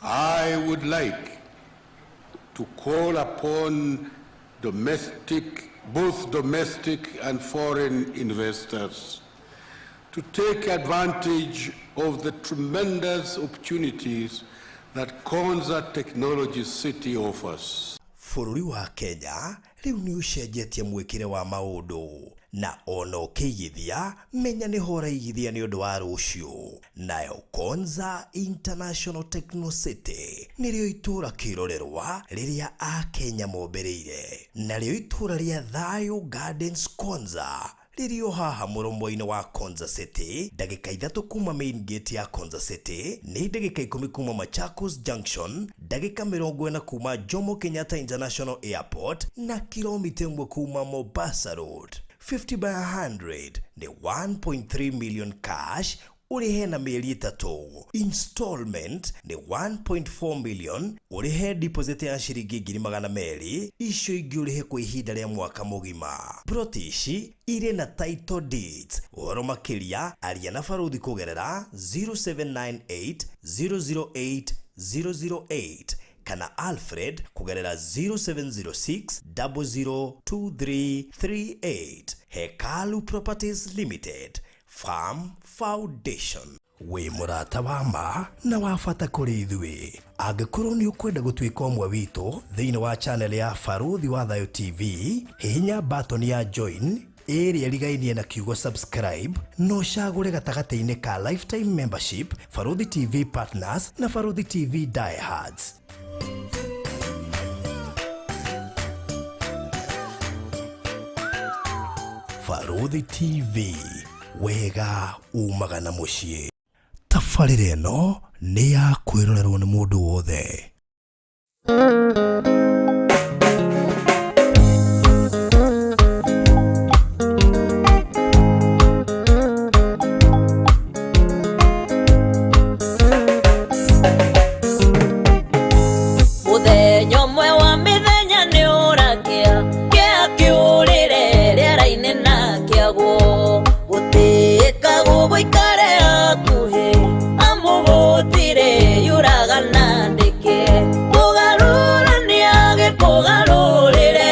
I would like to call upon both domestic and foreign investors to take advantage of the tremendous opportunities that Konza Technology City offers. Bũrũri wa Kenya rĩu nĩ ũcenjetie mwĩkĩre wa maũndũ na ona ũkĩigithia menya nĩho ũraigithia nĩ ũndũ wa rũciũ. Nayo Konza International Techno City nĩrĩo itũũra kĩrorerwa rĩrĩa Akenya mombĩrĩire, narĩo itũũra rĩa Thayo Gardens Konza rĩrĩ o haha mũromo-inĩ wa Konza City, ndagĩka 3 kuma main gate ya Konza City, nĩ ndagĩka 10 kuma Machakos Junction, ndagĩka 40 kuma Jomo Kenyatta International Airport na kilomita 1 kuma Mombasa Road. 50 by 100 nĩ 1.3 million cash ũrĩhe na mĩeri 3. Installment nĩ 1.4 million ũrĩhe deposit ya ciringi ngiri magana merĩ, icio ingĩ ũrĩhe kwa ihinda rĩa mwaka mũgima. Plot ici irĩ na title deeds. Ũhoro makĩria aria na Baruthi kũgerera 0798 008 008 kana Alfred kũgerera 0706 002338. Hekalu Properties Limited, Farm Foundation. Wĩ mũrata wa ma na wa bata kũrĩ ithuĩ. Angĩkorwo nĩ ũkwenda gũtuĩka ũmwe witũ thĩinĩ wa channel ya Baruthi wa Thayo TV, hihinya button ya join ĩrĩa ĩrigainie na kiugo subscribe na ũcagũre gatagatĩ-inĩ ka lifetime membership, Baruthi TV Partners na Baruthi TV Diehards. Baruthi TV, wega umaga na mũciĩ. Tabarĩra ĩno nĩ ya kwĩrorerwo nĩ mũndũ wothe. Mũthenya ũmwe wa mĩthenya nĩ ũrakĩa, kĩa kĩũrĩre rĩera-inĩ na kĩagwo. Gũtĩĩka gũgũikare hakuhĩ, amu gũtirĩ yuraga na ndĩke. Kũgarũrania gĩkũgarũrĩre,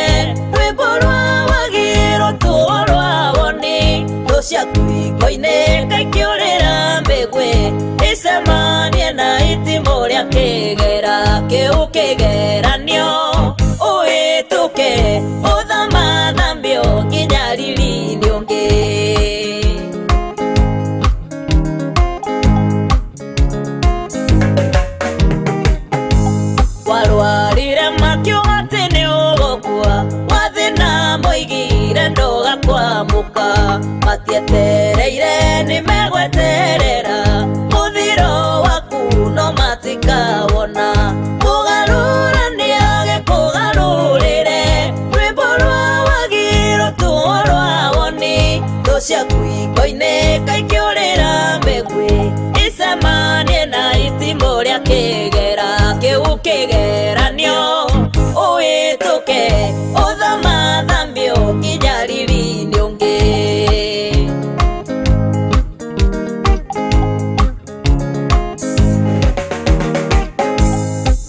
rwĩmbo rwa wagĩrwo tuo rwa woni. Thũ ciaku iko-inĩ kaikĩũrĩra mĩgwĩ, icemanie na itimũ rĩa kĩgera, kĩu kĩgeranio ũhĩtũke, ũthamathamio nginya riri-inĩ ũngĩ. Warwarire makiuga atĩ nĩ ũgũkua, wathĩna moigire ndũgakwamũka. Matietereire nĩ megweterera, mũthiro waku no matikawona. Kũgarũrania gĩkũgarũrĩre, rwĩmbo rwa wagĩrwo tuo rwa woni. Thũ ciaku iko-inĩ kaikĩũrĩra mĩgwĩ, icemanie na itimũ rĩa kĩgera, kĩu kĩgeranio ũhĩtũke, ũthamathamio nginya riri-inĩ ũngĩ.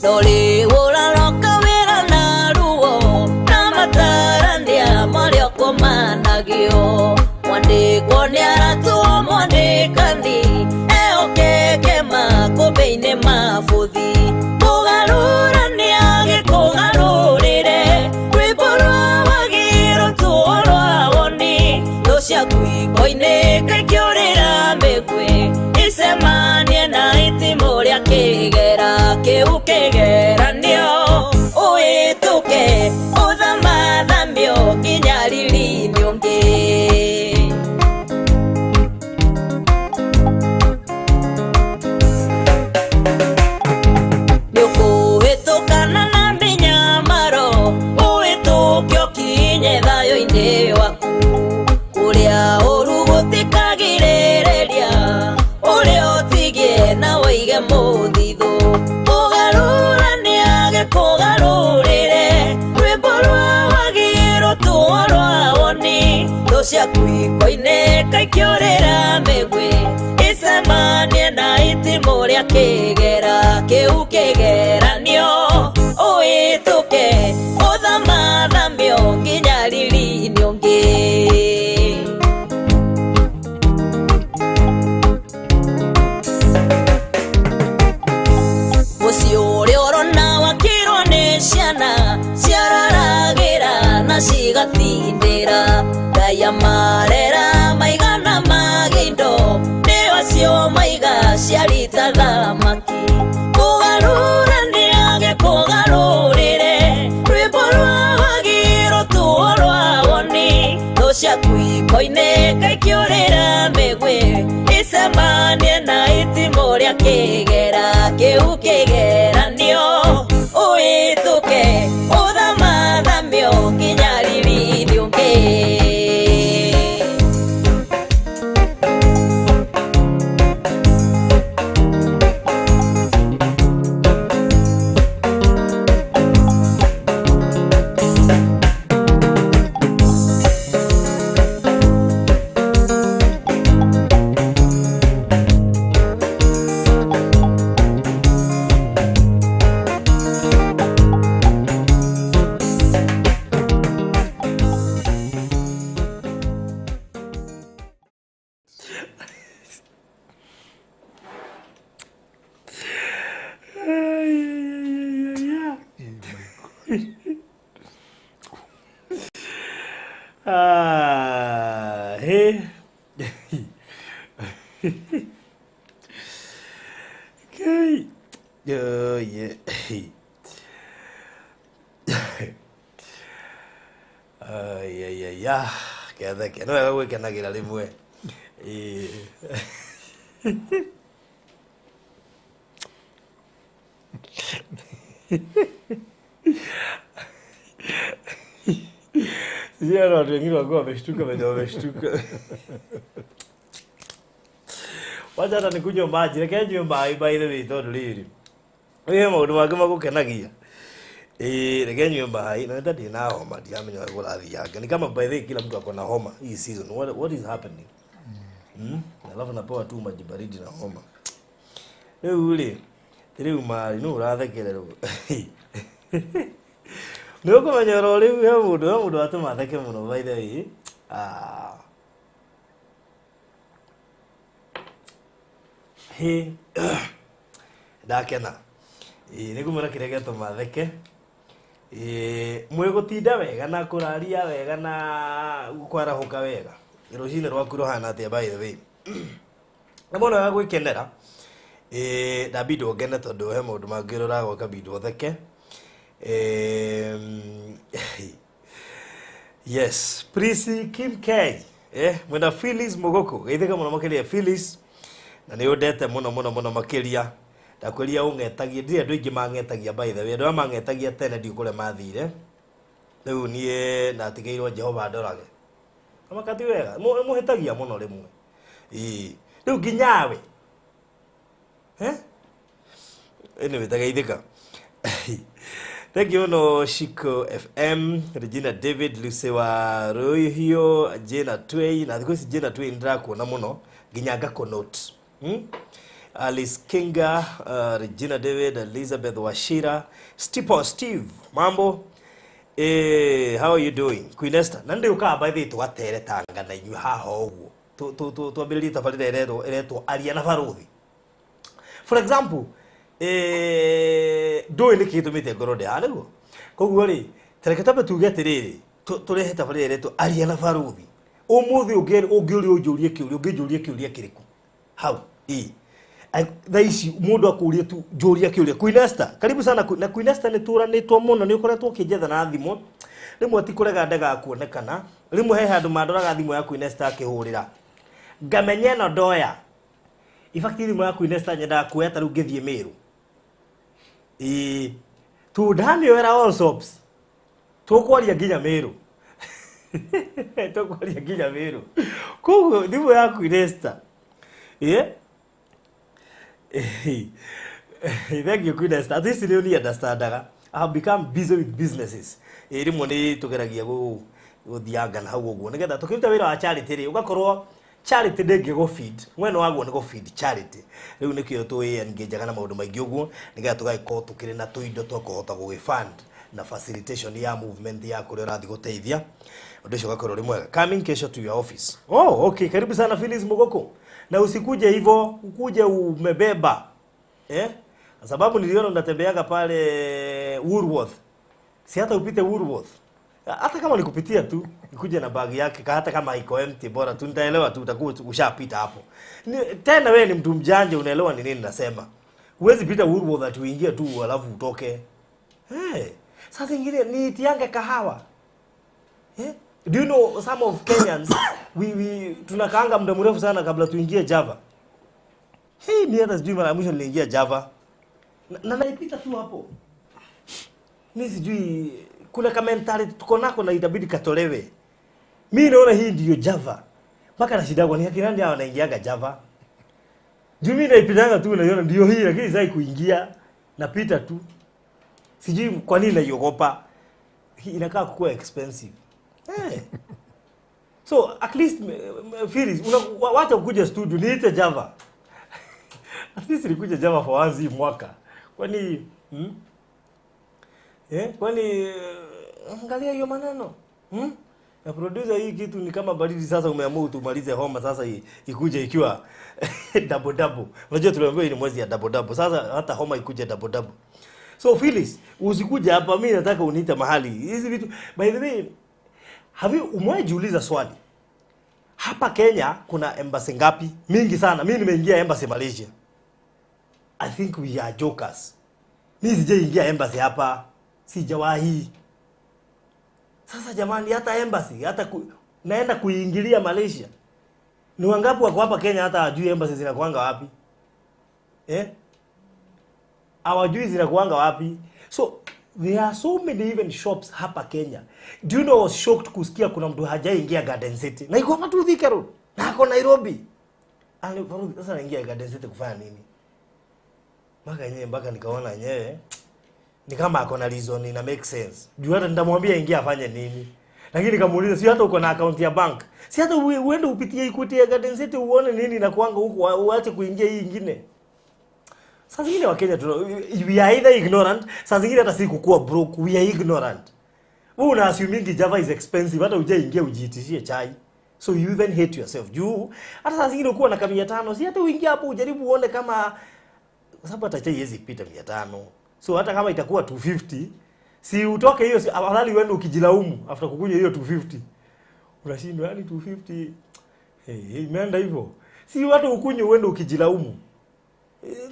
No rĩu ũraroka wĩra na ruo, na matarania marĩa ũkomanagio. Mwandĩkwo nĩ aratuo mwandĩkani, ehokeke makũmbĩ-inĩ ma bũthi. Kũgarũrania gĩkũgarũrĩre, rwĩmbo rwa wagĩrwo tuo rwa woni. Thũ ciaku iko-inĩ kaikĩũrĩra mĩgwĩ, icemanie na itimũ rĩa kĩgera, kĩu kĩgeranio ũhĩtũke, ũthamathamio nginya riri-inĩ ũngĩ. Nĩũkũhĩtũkana na mĩnyamaro, ũhĩtũke ũkinye thayũ-inĩ waku. Kũrĩa ũru gũtikagirĩrĩria, ũrĩa ũtigie na wĩige mũthithũ. Kũgarũrania gĩkũgarũrĩre, rwĩmbo rwa wagĩrwo tuo rwa woni. Thũ ciaku iko-inĩ kaikĩũrĩra mĩgwĩ, icemanie na itimũ itimũ rĩa kĩgera kĩu kĩgeranio ũhĩtũke ũthamathamio nginya riri-inĩ ũngĩ. Mũciĩ ũrĩa ũrona wakirwo nĩ ciana ciararagĩra na cigatindĩra Ngai amarera maigana magĩindo nĩo acio maiga ciarita thamaki. Kũgarũrania gĩkũgarũrĩre rwĩmbo rwa wagi rũtuo rwa woni thũ ciaku ikoinĩ kaikĩũrĩra mĩgwĩ icemanie na itimũ rĩa kĩgera kĩu kĩgeranio ũhĩtũke ũthamathamio nginya riri-inĩ ũngĩ. Ah, hey. Okay. Oh, yeah. Ai, ai, ai, ah. Ketheke. No wega gwĩkenagira rĩmwe. Ĩĩ. Sijui watu wengine wakiwa wameshtuka venye wameshtuka. Wacha hata nikunywe maji, reke nyue maĩ by the way tondũ rĩrĩ. Ĩĩ maũndũ mangĩ magũkenagia. Ĩĩ reke nyue maĩ na nĩ ndĩ na homa ndiramenya ũrĩa kũrathianga. Ni kama by the way kila mtu ako na homa hii season. What is happening? Alafu napewa tu maji baridi na homa. Rĩu rĩ, rĩu marĩ nũ ũrathekererwo. Nĩ ũkũmenya oro rĩu he mũndũ watũma theke mũno by the way. Ah. Hĩ. Ndakena. Ĩĩ nĩ ngũmwĩra kĩrĩa gĩatũma theke. Ĩĩ mwĩgũtinda wega na kũraria wega na kwarahũka wega. Rũcinĩ rwaku rũhana atĩa by the way? Nĩ mũno wa gwĩkenera. Ĩĩ ndambindwo ngene tondũ he maũndũ mangĩ ũroraga ũkambindwo theke. Yes, Prisi Kim K. Mwena Phyllis Mugoku. Geithĩka mũno makĩria Phyllis. Na nĩ ũndete mũno mũno mũno makĩria. Ndakwĩria ũng'etagie, ndirĩ andũ aingĩ mang'etagia by the way. Andũ arĩa mang'etagia tene ndiũĩ kũrĩa mathire. Rĩu niĩ ndatigĩirwo Jehova ndorage. Amakati wega, mũhĩtagia mũno rĩmwe. Ĩĩ, rĩu nginyawe. Anyway, tageithĩka. Thank you no Shiko FM, Regina David, Lucy wa Rohio, Jena Tway, na thikũ ici Jena Tway ndĩrakuona mũno nginya ngakũ-note. Alice Kinga, Regina David, Elizabeth Washira, Stipo Steve, mambo. How are you doing? Queen Esther, na ndĩ by the way tũgateretanga na inyuĩ haha ũguo. Twambĩrĩrie tabarĩra ĩretwo Aria na Barũthi. For example, ndũĩ nĩkĩ gĩtũmĩte ngorwo ndĩ haha nĩguo. Koguo rĩ, ta reke twambe tuge atĩrĩrĩ, tũrehe tabarĩra ĩretwo Aria na Barũthi. Ũmũthĩ ũngĩũrio ũnjũrie kĩũria, ũngĩnjũria kĩũria kĩrĩkũ? Hau, ĩĩ. Thaa ici mũndũ akũrie tu njũria kĩũria. Queen Esther, karibu sana na Queen Esther nĩ tũranĩtwo mũno, nĩ ũkoretwo ũkĩnjetha na thimũ. Rĩmwe ti kũrega ndegaga kuonekana, rĩmwe he handũ mandoraga thimũ ya Queen Esther akĩhũrĩra. Ngamenya ĩno ndoya. In fact thimũ ya Queen Esther nyendaga kuoya ta rĩu ngĩthiĩ Meru. Ĩĩ, tu ndamĩoera all sops. Tũkwaria nginya Meru. Tũkwaria nginya Meru. Koguo thimũ ya Queen Esther. Ĩĩ. Thank you Queen Esther. At least nĩ ũni understandaga. I have become busy with businesses. Ĩĩ rĩmwe nĩ tũgeragia gũthianga na hau ũguo nĩgetha tũkĩruta wĩra wa charity rĩ ũgakorwo Charity ndĩngĩ go feed mwena waguo nĩ go feed charity. Rĩu nĩkĩo tũĩ engageaga na maũndũ maingĩ ũguo nĩgetha tũgagĩkorwo tũkĩrĩ na tũindo twa kũhota gũgĩ fund na facilitation ya movement ya kũrĩa ũrathiĩ gũteithia. Ũndũ ũcio ũgakorwo ũrĩ mwega. Coming kesho to your office. Oh, okay, karibu sana Phyllis Mugoko. Na usikuje hivyo, ukuje umebeba. Eh? Sababu niliona unatembeaga pale Woolworth. Si hata upite Woolworth. Hata kama nikupitia tu, nikuje na bag yake, hata kama iko empty bora tu nitaelewa tu utakuwa ushapita hapo. Tena wewe ni mtu mjanja unaelewa ni nini nasema. Huwezi pita Woolworth ati uingie tu alafu utoke. Hey, sasa ingine ni tiange kahawa. Eh? Do you know some of Kenyans we tunakaanga muda mrefu sana kabla tuingie Java. Hey, mimi hata sijui mara ya mwisho niliingia Java. Na naipita tu hapo. Mimi sijui kuna ka mentality tuko nako na itabidi katolewe. Mimi naona hii ndiyo Java. Mpaka na shida kwa ni akina ndio wanaingiaga Java. Juu mimi naipitanga tu naiona ndiyo hii lakini sasa kuingia napita tu. Sijui kwa nini naiogopa. Hii inakaa kuwa expensive. Hey. So at least Phyllis wacha kuja studio niite Java. At least nikuja Java for once hii mwaka. Kwani kwani angalia hiyo maneno. Na producer hii kitu ni kama baridi sasa umeamua tumalize homa sasa ikuje ikiwa double double. Unajua tuliambiwa hii ni mwezi ya double double. Sasa hata homa ikuje double double. So Phyllis, usikuje hapa, mimi nataka uniite mahali. Hizi vitu by the way, have you umejiuliza swali? Hapa Kenya kuna embassy ngapi? Mingi sana. Mimi nimeingia embassy Malaysia. I think we are jokers. Mimi sijaingia embassy hapa. Sijawahi. Sasa jamani hata embassy, hata naenda kuingilia Malaysia. Ni wangapi wako hapa Kenya hata hawajui embassy zinakuanga wapi? Eh? Hawajui zinakuanga wapi? So there are so many even shops hapa Kenya. Do you know I was shocked kusikia kuna mtu hajaingia Garden City. Na iko hapa tu Thika Road. Na ako Nairobi. Sasa anaingia Garden City kufanya nini? Mpaka yenyewe mpaka nikaona yenyewe ni kama ako na reason ina make sense. Juu hata nitamwambia ingia afanye nini. Lakini nikamuuliza si hata uko na account ya bank. Si hata uende upitie Equity ya Garden City uone nini na kuanga huko uache kuingia hii nyingine. Saa zingine wa Kenya we are either ignorant, saa zingine hata si kukua broke, we are ignorant. Wewe una assuming Java is expensive, hata hujaingia ujiitishie chai. So you even hate yourself. Juu hata saa zingine ukiwa na kama 500, si hata uingie hapo ujaribu uone kama kwa sababu hata chai haiwezi pita 500. So hata kama itakuwa 250, si utoke hiyo, si afadhali uende ukijilaumu after kukunywa hiyo 250. Unashindwa yani 250. Hey, imeenda hivyo. Si watu ukunywe uende ukijilaumu.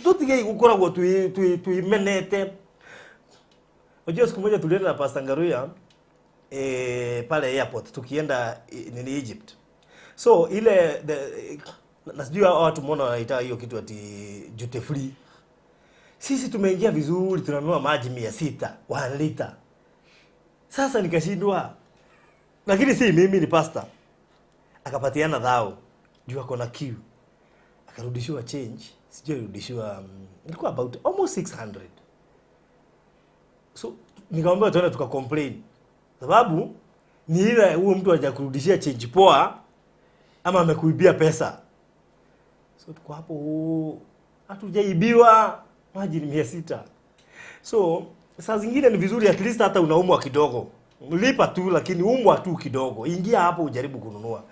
Tutige gukoragwo tuimenete. Unajua siku moja tulienda na Pastor Ngaruya pale airport tukienda nini Egypt. So ile na sijui watu muona wanaita hiyo kitu ati duty free. Sisi tumeingia vizuri tunanunua maji 600 1 liter. Sasa nikashindwa. Lakini si mimi ni pastor. Akapatiana dhao juu ako na queue. Akarudishiwa change. Sijui alirudishiwa ilikuwa about almost 600. So nikamwambia tuende tuka complain. Sababu ni ile huyo mtu hajakurudishia change poa ama amekuibia pesa. So tuko hapo hatujaibiwa maji ni 600. So saa zingine ni vizuri at least hata unaumwa kidogo. Lipa tu lakini umwa tu kidogo. Ingia hapo ujaribu kununua.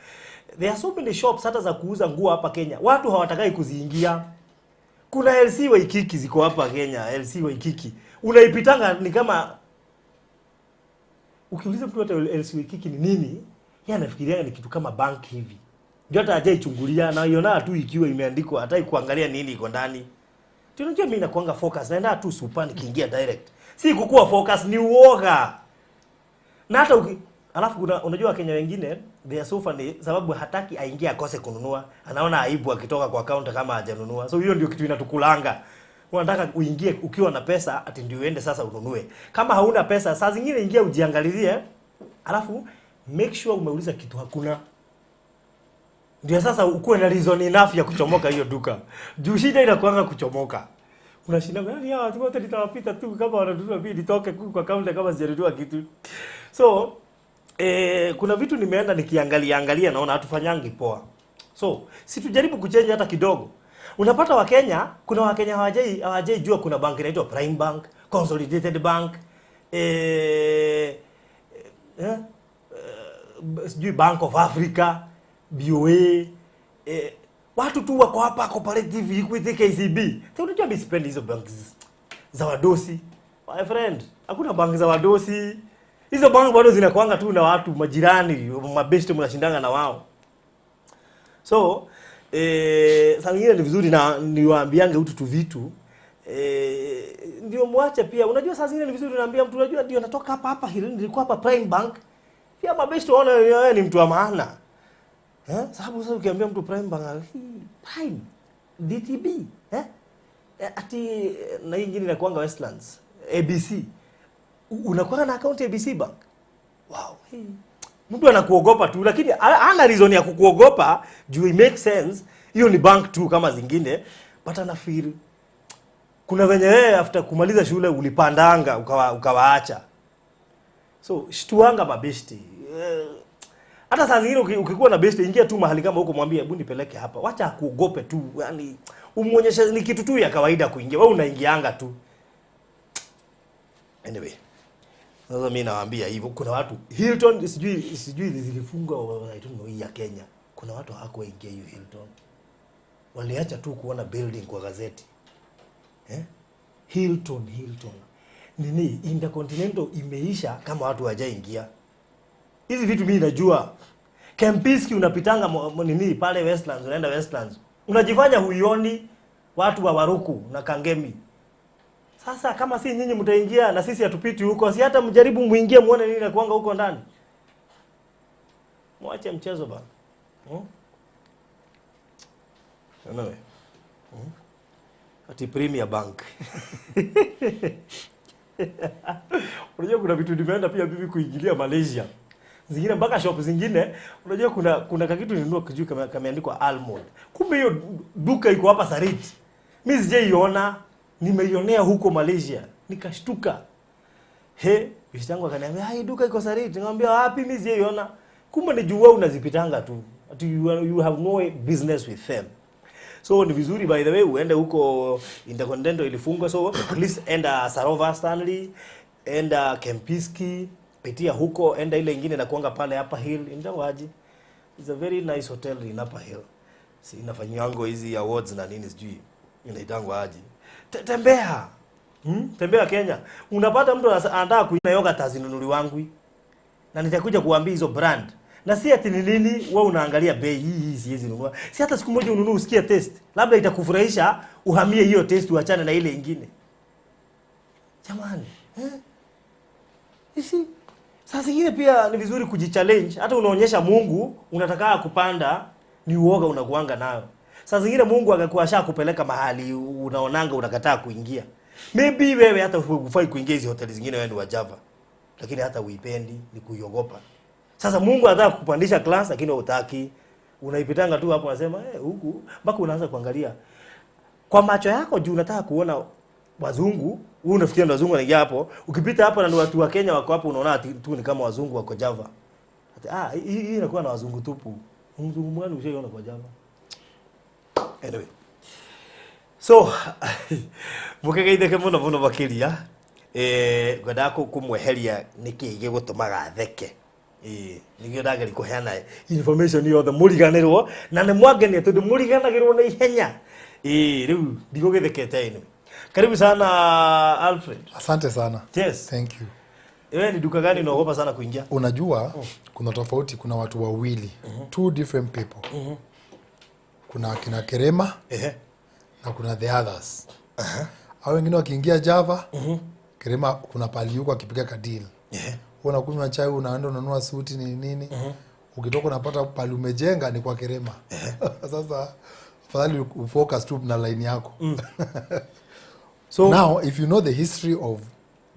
There are so many shops hata za kuuza nguo hapa Kenya. Watu hawatakai kuziingia. Kuna LC Waikiki ziko hapa Kenya, LC Waikiki. Unaipitanga ni kama ukiuliza mtu hata LC Waikiki ni nini, yeye anafikiria ni kitu kama bank hivi. Ndio hata hajaichungulia na iona tu ikiwa imeandikwa, hata kuangalia nini iko ndani. Tunajua mimi nakuanga focus, naenda tu super nikiingia direct. Si kukua focus ni uoga. Na hata alafu kuna unajua Kenya wengine they are so funny sababu hataki aingie akose kununua. Anaona aibu akitoka kwa counter kama hajanunua. So hiyo ndio kitu inatukulanga. Unataka uingie ukiwa na pesa ati ndio uende sasa ununue. Kama hauna pesa saa zingine ingia ujiangalilie. Alafu make sure umeuliza kitu hakuna. Ndio sasa ukuwe na reason enough ya kuchomoka hiyo duka. Juu shida inakuanga kuchomoka. Unashinda gani hawa watu wote nitawapita tu kama wananunua mimi nitoke kwa counter kama sijanunua kitu. So kuna vitu nimeenda nikiangalia angalia naona hatufanyangi poa. So si tujaribu kuchange hata kidogo. Unapata Wakenya, kuna Wakenya hawajai jua kuna bank inaitwa Prime Bank, Consolidated Bank, sijui Bank of Africa, BOA, watu tu wako hapa Cooperative, Equity, KCB. Sasa unajua mimi sipendi hizo banks za wadosi. My friend, hakuna bank za wadosi. Hizo bank bado zinakuanga tu na watu majirani, mabeste mnashindanga na wao. So, saa nyingine ni vizuri na niwaambiange hutu tu vitu. Ndio muache pia. Unajua saa zingine ni vizuri unaambia mtu, unajua ndio natoka hapa hapa hili nilikuwa hapa Prime Bank. Pia mabeste waone wewe ni mtu wa maana. Sababu sasa ukiambia mtu Prime Bank, Prime DTB, ati na hii nyingine inakuanga Westlands, ABC. Unakuwa na account ABC Bank. Wow. Hey. Mtu anakuogopa tu, lakini hana reason ya kukuogopa juu it makes sense. Hiyo ni bank tu kama zingine, but ana feel kuna venye wewe after kumaliza shule ulipandanga ukawaacha. So shtuanga mabeshti. Hata saa zingine ukikuwa na beshti, ingia tu mahali kama huko, mwambie hebu nipeleke hapa. Wacha akuogope tu, yani umuonyeshe ni kitu tu ya kawaida kuingia. Wewe unaingianga tu. Anyway, sasa mimi nawaambia hivyo, kuna watu Hilton sijui zilifungwa, I don't know, hii ya Kenya. Kuna watu hawakuingia hiyo Hilton. Waliacha tu kuona building kwa gazeti. Hilton. Nini Intercontinental imeisha kama watu hawajaingia. Hizi vitu mimi najua. Kempinski unapitanga nini pale Westlands, unaenda Westlands. Unajifanya huioni watu wa Waruku na Kangemi. Sasa kama si nyinyi mtaingia na sisi hatupiti huko, si hata mjaribu muingie muone nini nakuanga huko ndani. Mwache mchezo bana. Anyway. Ati Premier Bank. Unajua kuna vitu nimeenda pia bibi kuingilia Malaysia. Zingine mpaka shop zingine, unajua kuna kakitu nilinunua kijui kameandikwa Almond. Kumbe hiyo duka iko hapa Sarit. Mimi sijaiona, nimeionea huko Malaysia. Nikashtuka. He, bishi yangu akaniambia, "Hai, duka iko Sarit." Nikamwambia, "Wapi? Mimi sijaiona." Kumbe ni juu wewe unazipitanga tu. Ati you have no business with them. So ni vizuri by the way uende huko Intercontinental ilifungwa, so at least enda Sarova Stanley, enda Kempinski, pitia huko, enda ile ingine na kuanga pale Upper Hill, indawaji. It's a very nice hotel in Upper Hill. Si inafanyiwango hizi awards na nini sijui inaitangwa aje. Tembea. Tembea Kenya. Unapata mtu anataka kunywa yogurt hazinunuliwangwi. Na nitakuja kuambia hizo brand. Na si ati ni nini wewe unaangalia bei hii siwezi nunua. Si hata siku moja ununue usikie taste. Labda itakufurahisha uhamie hiyo taste uachane na ile ingine. Jamani, You see? Saa zingine pia ni vizuri kujichallenge. Hata unaonyesha Mungu unataka kupanda ni uoga unakuanga nayo. Saa zingine Mungu akakuasha kupeleka mahali unaonanga unakataa kuingia. Maybe wewe hata hufai kuingia hizi hoteli zingine, wewe ni wa Java. Lakini hata uipendi, ni kuiogopa. Sasa Mungu anataka kukupandisha class lakini hutaki. Unaipitanga tu hapo unasema huku mpaka unaanza kuangalia kwa macho yako juu unataka kuona wazungu, wewe unafikiria ndio wazungu wanaingia hapo. Ukipita hapo na ni watu wa Kenya wako hapo unaona tu ni kama wazungu wako Java. Ati hii inakuwa na wazungu tupu. Mzungu gani ushaiona kwa Java? Anyway. So mukegeitheke muno muno makiria. Ngwendaga kumweheria niki gigutumaga theke. Nigio ndageri kuheana information yothe muriganirwo na ni mwangenia tondu muriganagirwo na ihenya. Riu ndigugithekete ino. Karibu sana Alfred. Asante sana. Yes. Thank you. Wewe ni duka gani unaogopa sana kuingia? Unajua kuna tofauti, kuna watu wawili, two different people. Kuna kina Kerema na kuna the others. Hao wengine wakiingia Java, Kerema kuna pali huko akipiga kadili. Unakunywa chai, unaenda unanunua suti ni nini. Ukitoka unapata pali umejenga ni kwa Kerema. Sasa afadhali ufocus tu na line yako. So now if you know the history of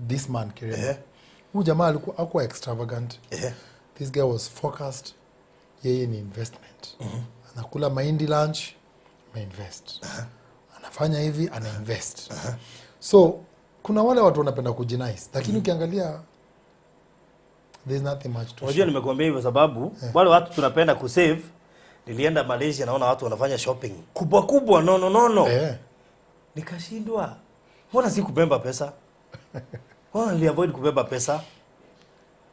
this man Kerema, huyu jamaa alikuwa hakuwa extravagant. This guy was focused. Yeye ni investment. Anakula mahindi lunch, ameinvest. Anafanya hivi, ana invest. So kuna wale watu wanapenda kujinice, lakini ukiangalia there's nothing much to Unajua show. nimekuambia hivyo sababu wale watu tunapenda kusave Nilienda Malaysia, naona watu wanafanya shopping kubwa kubwa, no no no no. Nikashindwa, mbona si kubeba pesa? Mbona niliavoid kubeba pesa?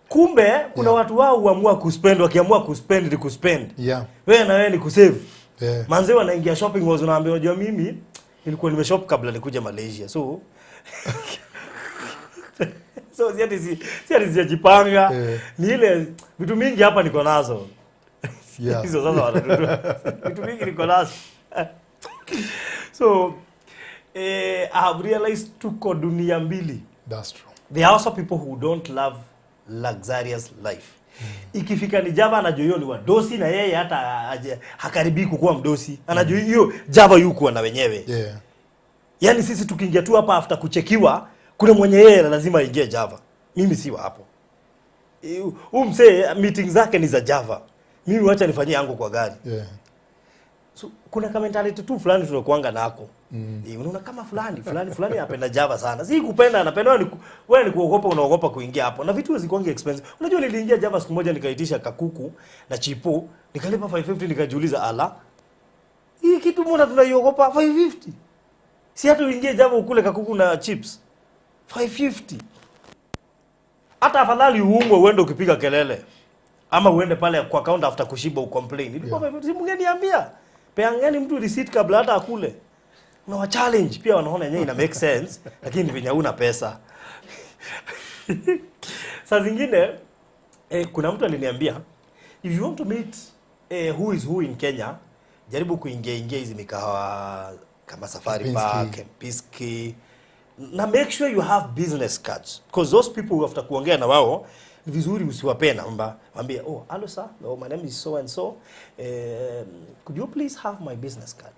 Kumbe kuna watu wao huamua kuspend, wakiamua kuspend ni kuspend. Wewe na wewe ni kusave. Manze wanaingia shopping malls, unaambia, unajua mimi nilikuwa nimeshop kabla nikuja Malaysia. So si ati sijajipanga. Ni ile vitu mingi hapa niko nazo. Hizo sasa wananunua. Vitu mingi niko nazo. So I have realized tuko dunia mbili. That's true. There are also people who don't love luxurious life. Ikifika ni Java, anajua hiyo ni wadosi, na yeye hata hakaribii kukuwa mdosi. Anajua hiyo Java yukuwa na wenyewe. Yaani sisi tukiingia tu hapa after kuchekiwa, kuna mwenye yeye lazima aingie Java. Mimi si wa hapo. Huyu msee meeting zake ni za Java. Mimi wacha nifanyie yangu kwa gari. So, kuna ka mentality tu fulani tunakuanga nako. Unaona kama fulani fulani fulani anapenda Java sana. Si kupenda, anapenda, wewe ni kuogopa, unaogopa kuingia hapo. Na vitu hazikuangi expensive. Unajua niliingia Java siku moja, nikaitisha kakuku na chipo, nikalipa 550, nikajiuliza, ala. Hii kitu mbona tunaiogopa 550? Si hata uingie Java ukule kakuku na chips. 550. Hata afadhali uumwe uende ukipiga kelele. Ama uende pale kwa counter after kushiba ucomplain. Ilikuwa 550, si mngeniambia. Peangeni mtu receipt kabla hata akule. Na wa challenge pia wanaona yenyewe ina make sense, lakini venye huna pesa. Saa zingine kuna mtu aliniambia, if you want to meet who is who in Kenya, jaribu kuingia ingia hizi mikahawa kama Safari Kempinski. Park, Kempinski, na make sure you have business cards, because those people, after kuongea na wao, ni vizuri usiwapee namba, waambie, "Oh, hello sir, oh, my name is so and so, could you please have my business card?"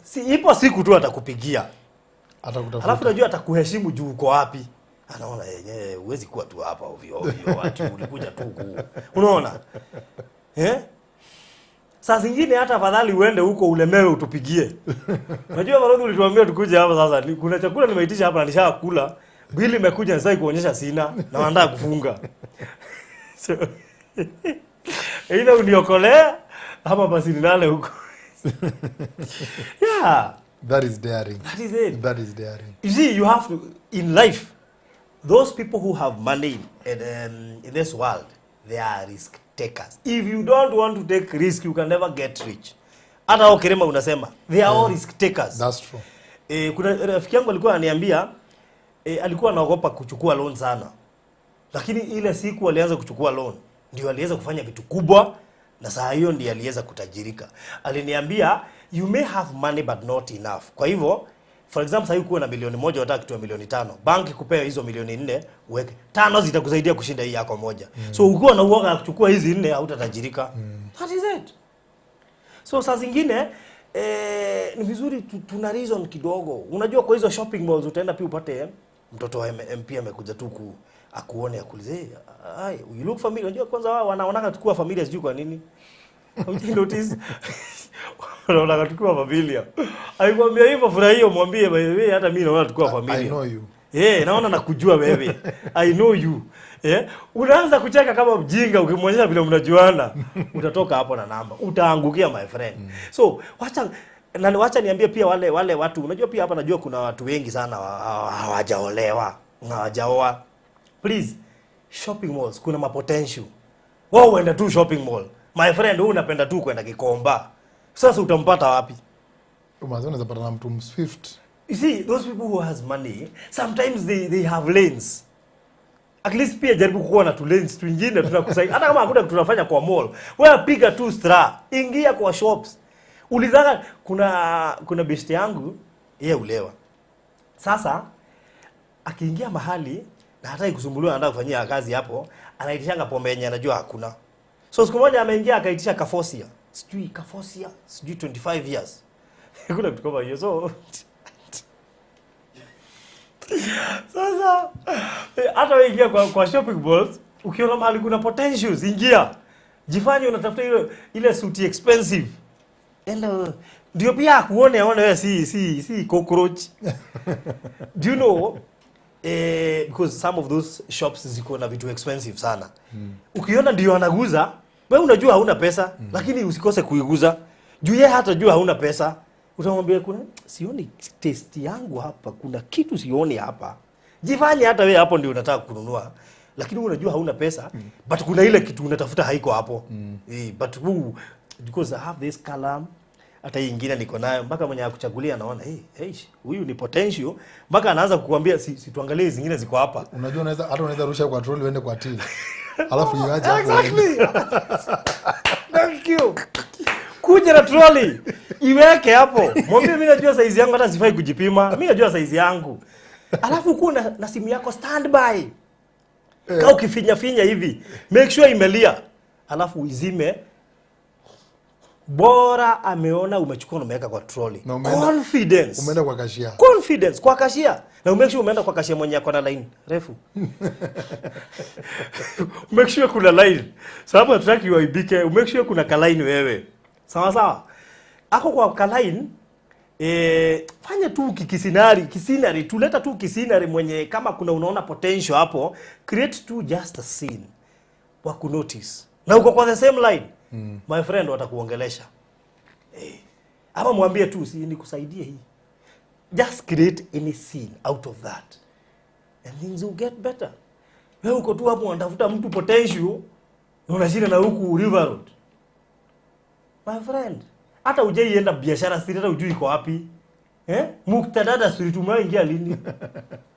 Si ipo siku tu atakupigia. Atakutafuta. Alafu unajua atakuheshimu juu uko wapi. Anaona yenyewe huwezi kuwa tu hapa ovyo ovyo, ati ulikuja tu ku. Unaona? Eh? Saa zingine hata afadhali uende huko ulemewe utupigie. Unajua balozi ulituambia tukuje hapa sasa. Kuna chakula nimeitisha hapa na nishakula. Bili imekuja, sasa kuonyesha sina na wanataka kufunga. So either uniokolee ama basi nilale huko. Yeah. That is daring. That is it. That is daring. You see, you have to, in life, those people who have money in this world, they are risk takers. If you don't want to take risk, you can never get rich. Hata hao Kirima unasema, they are all risk takers. That's true. Kuna rafiki yangu alikuwa ananiambia, alikuwa anaogopa kuchukua loan sana, lakini ile siku alianza kuchukua loan ndio aliweza kufanya vitu kubwa, na saa hiyo ndiyo aliweza kutajirika. Aliniambia, you may have money but not enough. Kwa hivyo, for example, sasa kuwa na 1 milioni, unataka kitu ya 5 milioni, banki kupea hizo 4 milioni, uweke tano, zitakusaidia kushinda hii yako moja. So ukiwa na uoga ya kuchukua hizi nne, hautatajirika. That is it. So saa zingine ni vizuri tuna reason kidogo. Unajua kwa hizo shopping malls utaenda pia upate mtoto wa MP amekuja tu akuone, akuulize, "Hey, hi, you look familiar." Unajua kwanza wao wanaonaka tukiwa familia, sijui kwa nini. Hujai notice? Wanaonaka tukiwa familia. Akikwambia hivyo, furahia, mwambie, "By the way, hata mimi naona tukiwa familia." I know you. Naona nakujua wewe. I know you. Unaanza kucheka kama mjinga ukimwonyesha vile mnajuana. Utatoka hapo na namba. Utaangukia, my friend. So, wacha niambie pia wale watu, unajua pia hapa najua kuna watu wengi sana hawajaolewa, hawajaoa. Please, shopping malls kuna mapotential. Wewe uende tu shopping mall. My friend, wewe unapenda tu kwenda Gikomba. Sasa utampata wapi? Umazi unaweza pata na mtu mswift. You see, those people who has money, sometimes they have lanes. At least pia jaribu kuwa na tu lanes twingine tunakusaidia. Hata kama hakuna kitu tunafanya kwa mall, wewe piga tu stra, ingia kwa shops. Ulizaga kuna best yangu, yeye ulewa. Sasa akiingia mahali na hataki kusumbuliwa, anataka kufanyia kazi hapo, anaitishanga pombe yenye anajua hakuna. So siku moja ameingia akaitisha Kafosia. Sijui Kafosia, sijui 25 years. Kuna kitu kama hiyo. So sasa hata wewe ingia kwa shopping malls, ukiona mahali kuna potentials, ingia. Jifanye unatafuta ile suti expensive. Enda ndio pia akuone, aone wewe si cockroach. Do you know, because some of those shops ziko na vitu expensive sana. Ukiona ndio anaguza Wewe unajua hauna pesa, lakini usikose kuiguza. Juu yeye hatajua hauna pesa. Utamwambia kuna sioni taste yangu hapa, kuna kitu sioni hapa. Jifanye hata wewe hapo ndio unataka kununua. Lakini wewe unajua hauna pesa, but kuna ile kitu unatafuta haiko hapo. But because I have this color, hata hii ingine niko nayo, mpaka mwenye akuchagulia anaona hey, hey, huyu ni potential, mpaka anaanza kukuambia si tuangalie zingine ziko hapa. Unajua unaweza hata unaweza rusha kwa trolley uende kwa till. Alafu iache hapo. Exactly. Thank you. Kuja na trolley iweke hapo, mwambie mimi najua size yangu, hata sifai kujipima, mimi najua size yangu. Alafu kuwa na simu yako standby. Kaa ukifinya finya hivi, make sure imelia, alafu uizime. Bora ameona umechukua na umeweka kwa trolley. Na umeenda- Confidence. Umeenda kwa kashia. Confidence kwa kashia. Na make sure umeenda kwa kashia mwenye ako na line refu. Make sure kuna line. Sababu hatutaki uaibike. Make sure kuna ka line wewe. Sawa sawa. Ako kwa ka line, fanya tu kisinari, kisinari, tuleta tu kisinari mwenye kama kuna unaona potential hapo, create tu just a scene wa kunotice. Na uko kwa the same line. My friend watakuongelesha. Ama mwambie tu si nikusaidie hii. Just create any scene out of that and things will get better. Wewe uko tu hapo unatafuta mtu potential na unashinda na huku River Road. My friend, hata hujaienda biashara street, hata hujui iko wapi. Eh? Muktadada street umeingia lini?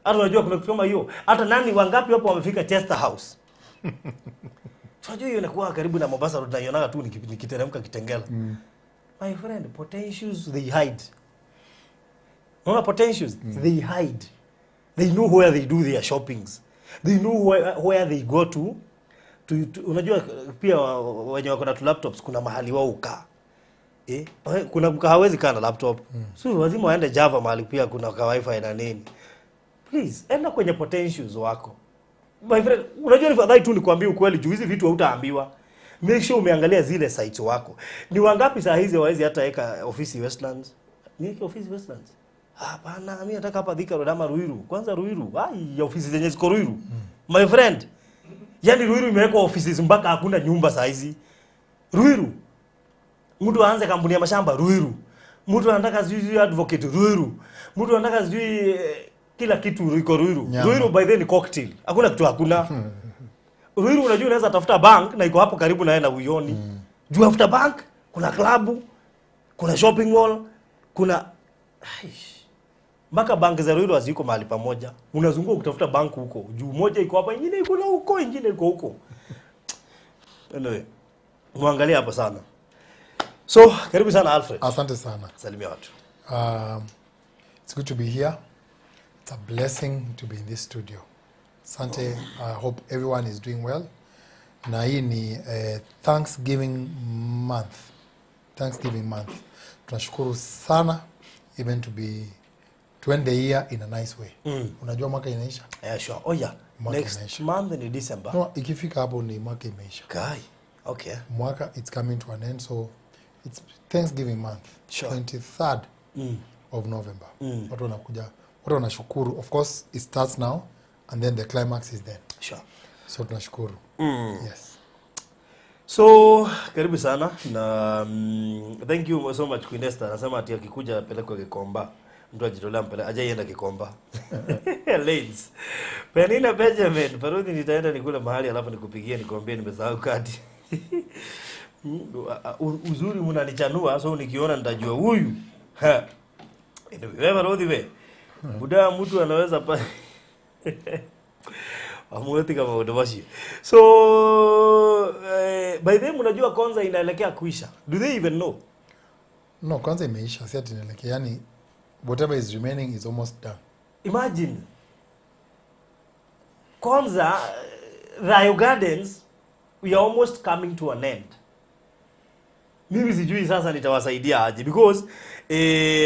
Hata unajua kuna kitu kama hiyo. Hata nani wangapi hapo wamefika Chester House? Tunajua hiyo inakuwa karibu na Mombasa Road, naionaga tu nikiteremka Kitengela. My friend, potentials they hide. Unaona potentials? They hide. They know where they do their shoppings. They know where they go to. Unajua pia wenye wako na tu laptops kuna mahali wao hukaa. Kuna hawezi kaa na laptop. So lazima waende Java mahali pia kuna ka wifi na nini. Please, enda kwenye potentials wako. My friend, unajua ni fadhali tu nikwambie ukweli juu hizi vitu hautaambiwa. Make sure umeangalia zile sites wako. Ni wangapi saa hizi hawawezi hata weka ofisi Westlands? Niweke ofisi Westlands? Hapana, mimi nataka hapa Thika Road ama Ruiru. Kwanza Ruiru, ai ofisi zenye ziko Ruiru. My friend, yani Ruiru imewekwa ofisi mpaka hakuna nyumba saa hizi. Ruiru. Mtu aanze kampuni ya mashamba Ruiru. Mtu anataka sijui advocate Ruiru. Mtu anataka sijui kila kitu iko Ruiru. Nyama. Ruiru by then ni cocktail. Hakuna kitu hakuna. Ruiru unajua unaweza tafuta bank na iko hapo karibu na wewe na uioni. Juu after bank kuna klabu, kuna shopping mall, kuna aish. Mpaka bank za Ruiru haziko mahali pamoja. Unazunguka kutafuta bank huko. Juu moja iko hapa, nyingine iko na huko, nyingine iko huko. Anyway, muangalie hapo sana. So, karibu sana Alfred. Asante sana. Salimia watu. It's good to be here. It's a blessing to be in this studio. Asante. I hope everyone is doing well. Na hii ni Thanksgiving month. Thanksgiving month. Tunashukuru sana even to end the year in a nice way. Unajua mwaka inaisha? Yeah, sure. Oh yeah. Mwaka Next inaisha. month ni December. No, ikifika hapo ni mwaka imeisha. Kai. Okay. Mwaka it's coming to an end, so it's Thanksgiving month. Sure. 23rd of November. Watu wanakuja, watu wanashukuru. Of course it starts now and then the climax is then. Sure. So tunashukuru. Yes. So, karibu sana na thank you so much Queen Esther. Anasema ati akikuja apelekwe Gikomba. Mtu ajitolea mpele, hajaienda Gikomba. Ladies. Penina Benjamin, Parudi nitaenda nikule mahali alafu nikupigie nikwambie nimesahau kadi. Uzuri mnanichanua so nikiona nitajua huyu. Ha. Anyway, wewe Parudi we. Buda mtu anaweza pa Amueti kama udobashi. So by the way mnajua Konza inaelekea kuisha. Do they even know? No, kwanza imeisha, si ati inaelekea. Yani whatever is remaining is almost done. Imagine. Konza, the Ugandans, we are almost coming to an end. Mimi sijui sasa nitawasaidia aje because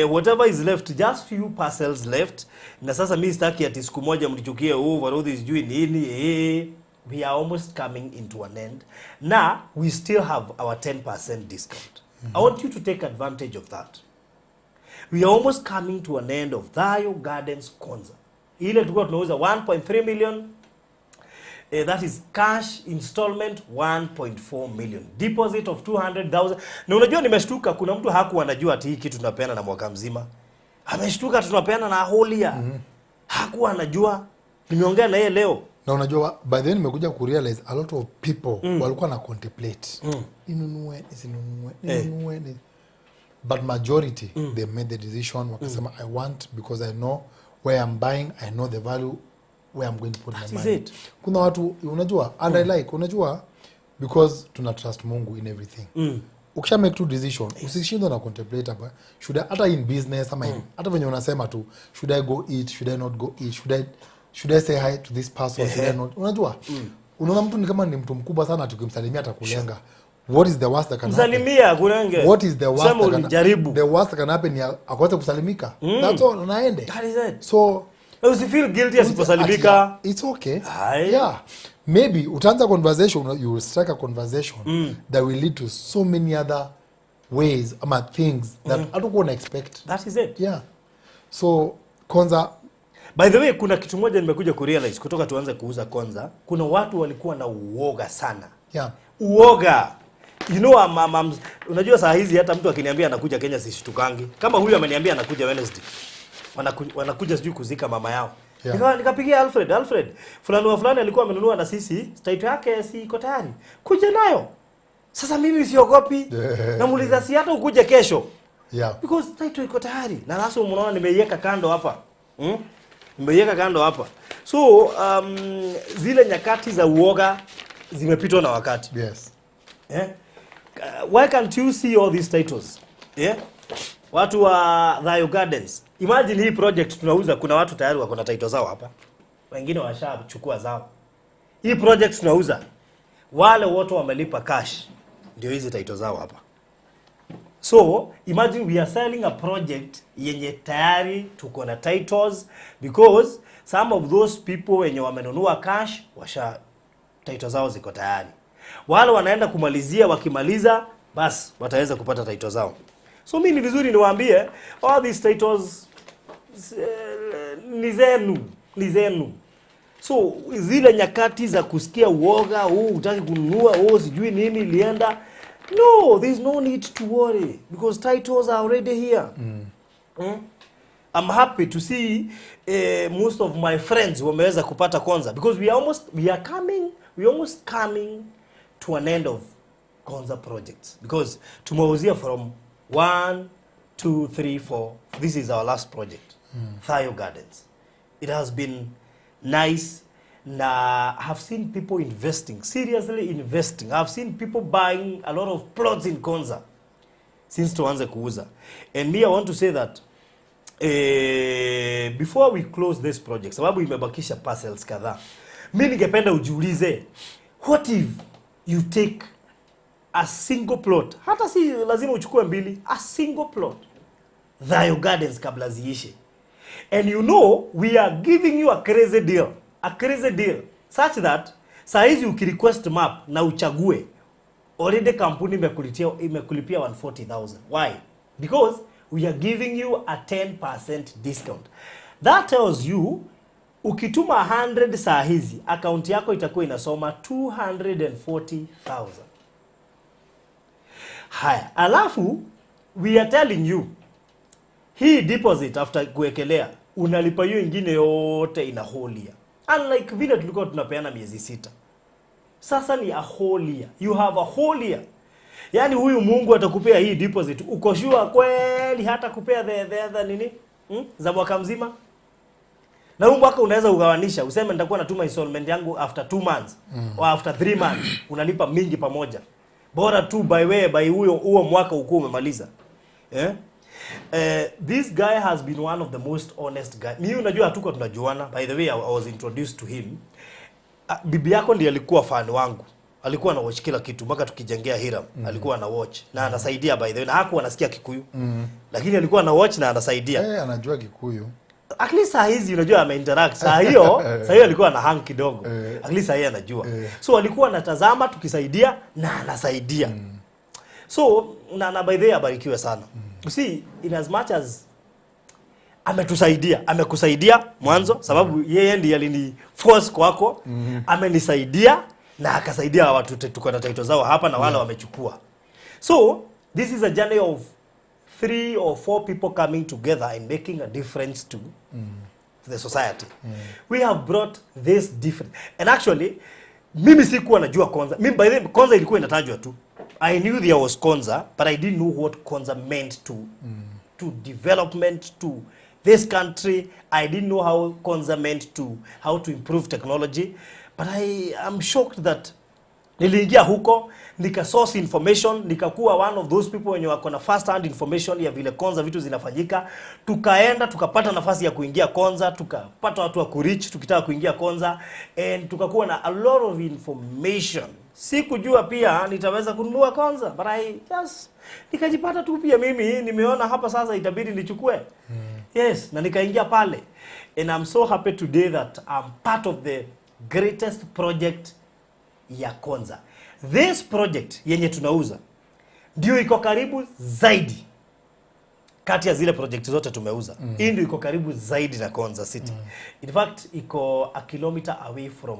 whatever is left, just few parcels left. Na sasa mimi sitaki ati siku moja mnichukie, oh Warudhi sijui nini. We are almost coming into an end. Na we still have our 10% discount. I want you to take advantage of that. We are almost coming to an end of Thayo Gardens Konza. Ile tulikuwa tunauza 1.3 million. That is cash installment 1.4 million, deposit of 200,000. Na unajua nimeshtuka, kuna mtu hakuwa anajua ati hii kitu tunapeana na mwaka mzima. Ameshtuka tunapeana na whole year. Hakuwa anajua. Nimeongea na yeye leo. Na unajua, by then nimekuja kurealize a lot of people walikuwa na contemplate, ninunue, nisinunue, ninunue, but majority, they made the decision, wakasema, "I want because I know where I'm buying, I know the value where I'm going to put That my is money." it. Kuna watu, unajua, and I like, unajua, because tuna trust Mungu in everything. Ukisha make two decision, usishindwe na contemplate about should I, hata in business ama hata venye unasema tu, should I go eat, should I not go eat, should I say hi to this person, should I not? Unajua, unaona mtu ni kama ni mtu mkubwa sana, tukimsalimia atakulenga. What is the worst that can happen? Msalimia kunenge. What is the worst Sema that can, ulijaribu. the worst that can happen ni akose kusalimika, that's all, na aende. That is it. So Usifeel guilty asiposalimika. It's okay. Aye. Yeah, maybe utaanza conversation, you will strike a conversation that will lead to so many other ways ama things that hatukuwa na expect. That is it. Yeah, so kwanza By the way, kuna kitu moja nimekuja kurealize kutoka tuanze kuuza Konza. Kuna watu walikuwa na uoga sana. Uoga. You know, unajua saa hizi hata mtu akiniambia anakuja Kenya sishtukangi. Kama huyu ameniambia anakuja Wednesday. Wanakuja sijui kuzika mama yao. Nikapigia Alfred, "Alfred, fulani wa fulani alikuwa amenunua na sisi, title yake si iko tayari. Kuja nayo." Sasa mimi siogopi. Namuuliza, si hata ukuje kesho? Because title iko tayari. Na sasa unaona nimeiweka kando hapa. Nimeiweka kando hapa. So zile nyakati za uoga zimepitwa na wakati. Eh? Why can't you see all these titles? Yeah? Watu wa Thayo Gardens. Imagine hii project tunauza, kuna watu tayari wako na title zao hapa. Wengine washachukua zao. Hii project tunauza, wale wote wamelipa cash, ndio hizi title zao hapa. So imagine we are selling a project yenye tayari tuko na titles, because some of those people wenye wamenunua cash washa title zao ziko tayari. Wale wanaenda kumalizia, wakimaliza bas wataweza kupata title zao. So mi ni vizuri niwaambie all these titles ni zenu, ni zenu. So zile nyakati za kusikia uoga, oh, hutaki kununua, oh, sijui nini ilienda. No, there's no need to worry because titles are already here. I'm happy to see most of my friends wameweza kupata Konza because we are almost coming to an end of Konza projects because tumeuzia from 1 2 3 4. This is our last project, Thayo Gardens. It has been nice na I have seen people investing, seriously investing. I've seen people buying a lot of plots in Konza since tuanze kuuza. And me, I want to say that before we close this project, sababu imebakisha parcels kadhaa, mi ningependa ujiulize, what if you take a single plot? Hata si lazima uchukue mbili, a single plot Thayo Gardens kabla ziishe. And you know we are giving you a crazy deal, a crazy deal such that saa hizi ukirequest map na uchague, already kampuni imekulipia 140,000. Why? Because we are giving you a 10% discount. That tells you ukituma 100 saa hizi, akaunti yako itakuwa inasoma 240,000. Haya, alafu we are telling you hii deposit, after kuwekelea, unalipa hiyo ingine yote ina whole year, unlike vile tulikuwa tunapeana miezi 6. Sasa ni a whole year. You have a whole year. Yaani huyu Mungu atakupea hii deposit, uko sure kweli hata kupea the other nini, Za mwaka mzima? Na huu mwaka unaweza ugawanisha, useme nitakuwa natuma installment yangu after 2 months or after 3 months, unalipa mingi pamoja. Bora tu by way by huyo huo mwaka ukuwa umemaliza, eh? This guy has been one of the most honest guy. Mimi unajua hatuko tunajuana. By the way, I was introduced to him. Bibi yako ndiye alikuwa fan wangu. Alikuwa ana watch kila kitu mpaka tukijengea Hiram. Alikuwa ana watch na anasaidia, by the way, na hakuwa anasikia Kikuyu. Lakini alikuwa ana watch na anasaidia. Eh, anajua Kikuyu. At least saa hizi unajua ameinteract. Saa hiyo alikuwa na hang kidogo. At least saa hii anajua. So alikuwa anatazama tukisaidia na anasaidia. So na by the way abarikiwe sana. You see, in as much as Ametusaidia, amekusaidia mwanzo sababu yeye ndiye alini force kwako. Amenisaidia na akasaidia watu tuko na title zao hapa na wale wamechukua. So this is a journey of 3 or 4 people coming together and making a difference to the society. We have brought this difference. And actually, mimi sikuwa najua Konza. Mimi by the way, Konza ilikuwa inatajwa tu. I knew there was Konza, but I didn't know what Konza meant to development, to this country. I didn't know how Konza meant to how to improve technology. But I am shocked that niliingia huko, nika source information, nikakuwa one of those people wenye wako na first hand information ya vile Konza vitu zinafanyika. Tukaenda tukapata nafasi ya kuingia Konza, tukapata watu wa kureach tukitaka kuingia Konza, and tukakuwa na a lot of information. Sikujua pia nitaweza kununua Konza, but I just nikajipata tu pia mimi nimeona hapa sasa itabidi nichukue. Yes, na nikaingia pale. And I'm so happy today that I'm part of the greatest project ya Konza. This project yenye tunauza ndio iko karibu zaidi kati ya zile project zote tumeuza. Hii ndio iko karibu zaidi na Konza City. In fact, iko a kilometer away from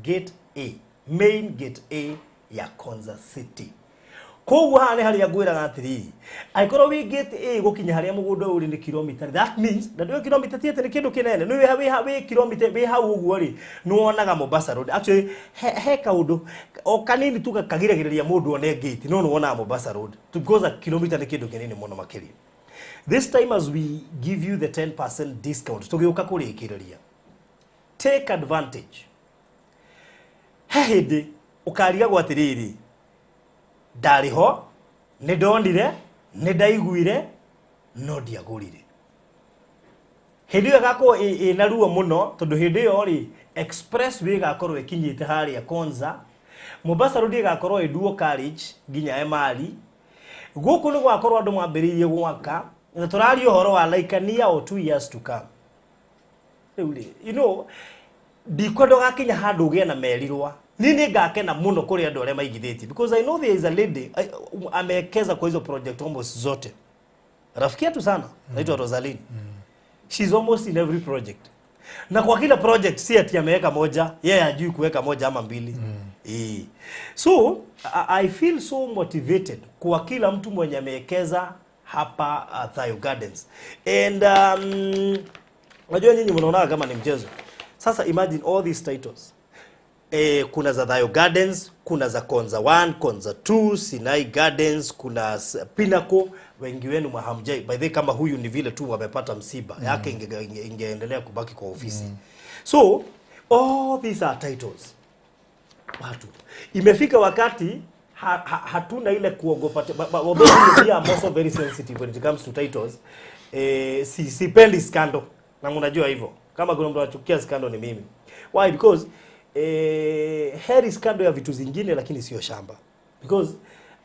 gate A, main gate A ya Konza City. Koguo haha nĩ harĩa ngwĩraga atĩrĩrĩ, angĩkorwo wĩ gate A gũkinya harĩa mũgũnda ũrĩ nĩ kilomita, that means na ndũĩ kilomita ti atĩ nĩ kĩndũ kĩnene, nĩ wĩ kilomita wĩ hau ũguo rĩ, nĩ wonaga Mombasa Road. Actually he kaũndũ o kanini tu kagiragĩrĩria mũndũ one gate, no nĩ wonaga Mombasa Road because a kilomita nĩ kĩndũ kĩnini mũno makĩria. This time as we give you the 10% discount, tũgĩũka kũrĩkĩrĩria, take advantage. He hĩndĩ ũkarigagwo atĩrĩrĩ, ndarĩ ho, nĩ ndonire, nĩ ndaiguire, no ndiagũrire. Hĩndĩ ĩyo ĩgakorwo ĩna ruo mũno, tondũ hĩndĩ ĩyo rĩ, expressway ĩgakorwo ĩkinyĩte harĩa Konza, Mombasa Road ĩgakorwo ĩ dual carriage nginya Emali. Gũkũ nĩ gwakorwo andũ mambĩrĩirie gwaka, na tũraria ũhoro wa like a year or 2 years to come. Rĩu rĩ, you know, ndikwenda ũgakinya handũ ũgĩe na merirwa. Niĩ nĩ ngakena mũno kũrĩ andũ arĩa maigithĩtie, because I know there is a lady amewekeza kwa hizo project almost zote. Rafiki yetu sana, anaitwa Rosaline. She's almost in every project. Na kwa kila project si ati ameweka moja, yeye hajui kuweka moja ama mbili. So I feel so motivated kwa kila mtu mwenye amewekeza hapa Thayo Gardens. And unajua nyinyi mnaona kama ni mchezo. Sasa imagine all these titles. Kuna za Thayo Gardens, kuna za Konza 1, Konza 2, Sinai Gardens, kuna Pinnacle. Wengi wenu hamjai. By the way, kama huyu ni vile tu wamepata msiba yake ingeendelea kubaki kwa ofisi. So all these are titles. Watu. Imefika wakati hatuna ile kuogopa. Although we are also very sensitive when it comes to titles. Sipendi scandal. Na unajua hivyo. Kama kuna mtu anachukia scandal ni mimi. Why? Because heri scandal ya vitu zingine lakini sio shamba. Because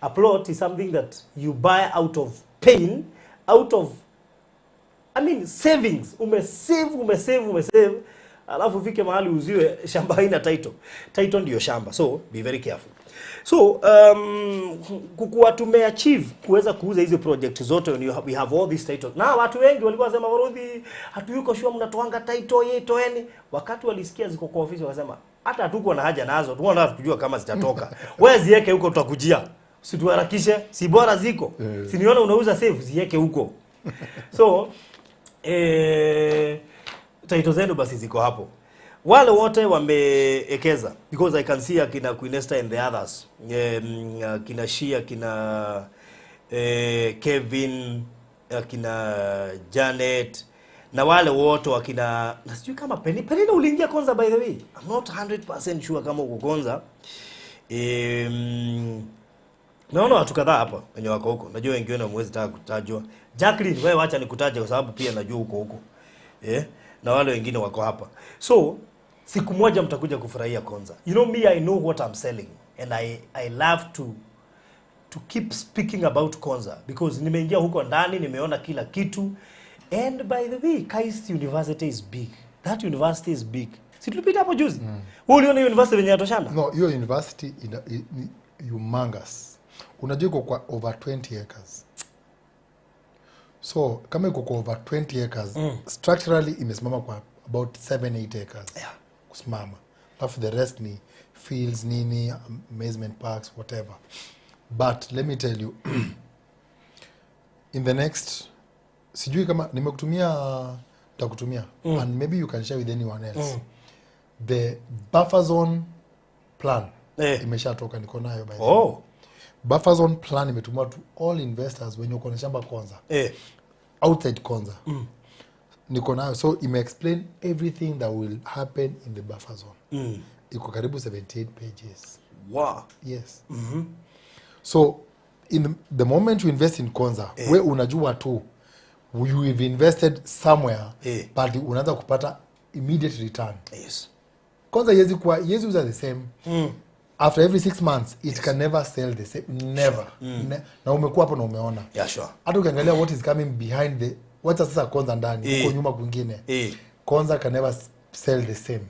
a plot is something that you buy out of pain, out of I mean savings. Umesave, umesave, umesave. Alafu ufike mahali uziwe shamba haina title. Title ndio shamba. So be very careful. So kukuwa tumeachieve kuweza kuuza hizo project zote, when we have all these titles. Na watu wengi walikuwa wanasema Barudhi, hatuyuko sure mnatoanga title yeye toeni. Wakati walisikia ziko kwa ofisi wakasema hata hatuko na haja nazo. Tunataka kujua kama zitatoka. Wewe ziweke huko tutakujia. Usituharakishe, si bora ziko. Si niona unauza safe, ziweke huko. So title zenu basi ziko hapo. Wale wote wameekeza, because I can see akina Queen Esther and the others, akina Shia, akina Kevin, akina Janet na wale wote wakina, na sijui kama Penina uliingia Konza by the way. I'm not 100% sure kama uko Konza. Naona watu kadhaa hapa wenye wako huko. Najua wengi wenu hamwezi taka kutajwa. Jacqueline, wewe acha nikutaje kwa sababu pia najua uko huko. Na wale wengine wako hapa. So siku moja mtakuja kufurahia Konza. You know me, I know what I'm selling and I love to keep speaking about Konza because nimeingia huko ndani, nimeona kila kitu. And by the way, KAIST University is big. That university is big. Si tulipita hapo juzi? Wewe uliona hiyo university yenye inatoshana? No, hiyo university ni humongous. Unajua iko kwa over 20 acres. So kama iko kwa over 20 acres, structurally imesimama kwa about 7 8 acres. Kusimama, alafu the rest ni fields, nini, amusement parks, whatever. But let me tell you, in the next, sijui kama nimekutumia, nitakutumia, and maybe you can share with anyone else, the buffer zone plan. Imeshatoka, niko nayo, by the way. Buffer zone plan imetumiwa to all investors wenye uko na shamba Konza, outside Konza. Niko nayo, so ime explain everything that will happen in the buffer zone. Iko karibu 78 pages. Yes. So in the moment you invest in Konza, we unajua tu you have invested somewhere, but unaanza kupata immediate return. Konza iwezi uza the same after every 6 months. It can never sell the same, never. Na umekuwa hapo na umeona. Hata ukiangalia what is coming behind the, wacha sasa Konza ndani, huko nyuma kwingine, Konza can never sell the same,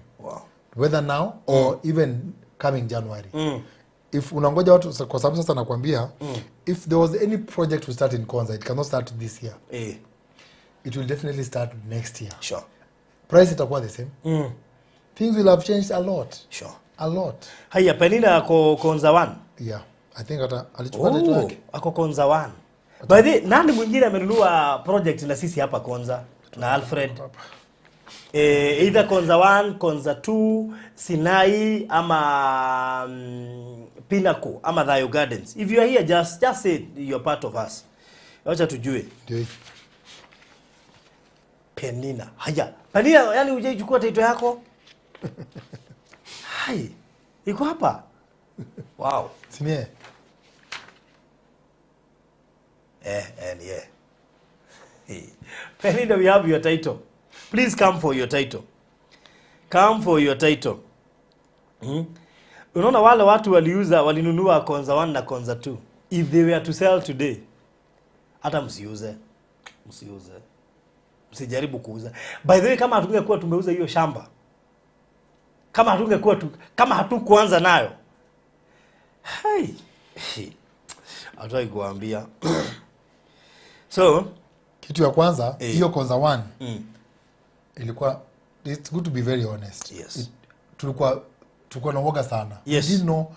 whether now or even coming January. If unangoja watu, kwa sababu sasa nakwambia, if there was any project to start in Konza, it cannot start this year. It will definitely start next year. Price itakuwa the same? Things will have changed a lot. A lot. Haya, Penina ako Konza 1. Yeah, I think hata alichukua title Oh, yake. ako Konza 1. By the way, nani mwingine amenunua project na sisi hapa Konza na Alfred? Either Konza 1, Konza 2, Sinai ama Pinnacle ama Thayo Gardens. If you are here, just say you're part of us. Wacha tujue. Ndio hii. Penina. Haya. Penina, yani hujaichukua title yako? Hai. Iko hapa. Wow. Si ni yeye? And yeah. Hey. Penina, we have your title. Please come for your title. Come for your title. Unaona wale watu waliuza, walinunua Konza 1 na Konza 2. If they were to sell today, hata msiuze. Msiuze. Msijaribu kuuza. By the way, kama hatungekuwa tumeuza hiyo shamba, kama hatukuanza nayo. Hai. Hataki kuambia. So, Kitu ya kwanza, hiyo Konza 1 ilikuwa, it's good to be very honest. Tulikuwa na uoga sana. We didn't know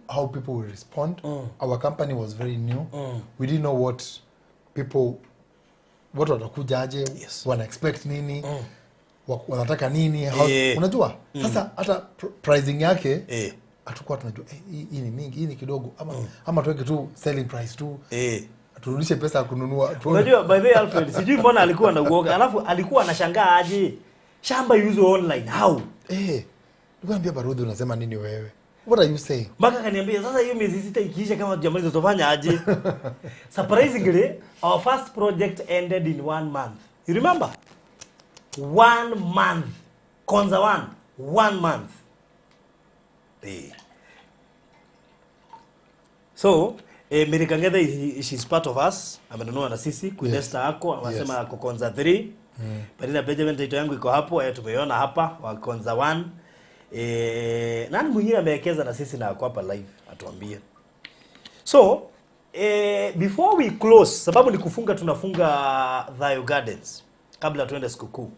how people will respond. Our company was very new. We didn't know what people, watu watakuja aje, wana expect nini, wanataka nini, how, unajua sasa hata pricing yake hatukuwa tunajua, hii ni mingi, hii ni kidogo, ama tuweke tu selling price tu, turudishe pesa ya kununua Unajua, by the way, Alfred, sijui mbona alikuwa na uoga. Alafu alikuwa anashangaa aje shamba iuzwe online, how? Nilikuwa naambia Barudhi, unasema nini wewe? What are you saying? Mpaka akaniambia sasa hiyo miezi 6 ikiisha kama hatujamaliza tutafanya aje? Surprisingly, our first project ended in one month. You remember? One month. Konza one. One month. So, Mary Kangethe, she's part of us. Amenunua na sisi. Queen Esther ako, anasema ako Konza 3. Penina Benjamin, title yangu iko hapo, tumeiona hapa wa Konza 1. Nani mwingine amewekeza na sisi na ako hapa live atuambie. So, before we close, sababu ni kufunga tunafunga Thayo Gardens kabla tuende sikukuu.